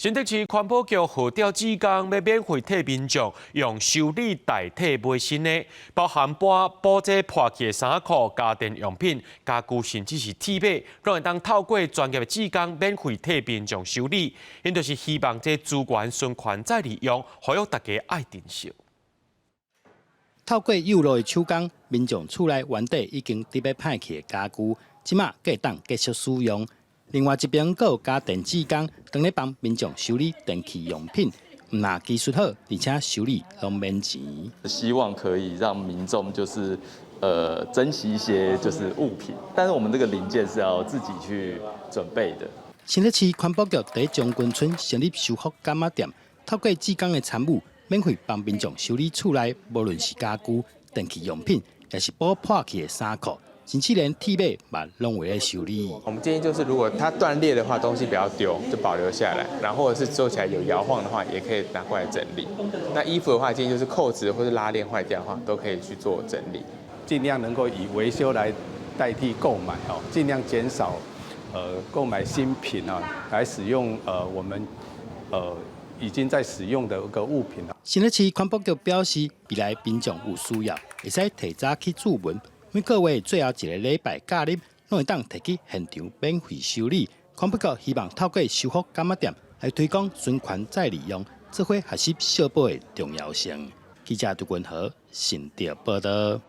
新竹市環保局號召志工欲免費替民眾用修理代替買新的，包含補補這破去的衫褲、家電用品、家具，甚至是鐵馬，攏會當透過專業的志工免費替民眾修理。𪜶就是希望這資源循環再利用，呼籲大家愛珍惜。透過幼路的手工，民眾厝內原底已經佇欲歹去的家具，這馬閣會當繼續使用。另外一邊，閣有家電志工，當咧幫民眾修理電器用品，毋但技術好，而且修理攏免錢。希望可以讓民眾就是珍惜一些就是物品，但是我們這個零件是要自己去準備的。新竹市環保局佇將軍村成立修復柑仔店，透過志工的參與，免費幫民眾修理厝內，無論是家具、電器用品，抑是補破去的衫褲，甚至連鐵馬嘛攏會來修理。我們建議就是，如果它斷裂的話，東西不要丟，就保留下來。然後或者是做起來有搖晃的話，也可以拿過來整理。那衣服的話，建議就是扣子或者拉鏈壞掉的話，都可以去做整理。盡量能夠以維修來代替購買哦，盡量減少購買新品啊，來使用我們已經在使用的一個物品。新竹市環保局表示，未來民眾有需要，會使提早去註文。每個月最後一个禮拜假日，攏會當提去現場免費修理。環保局希望透過修復柑仔店來推廣循環再利用，做伙學習惜寶的重要性。記者杜君和新竹報道。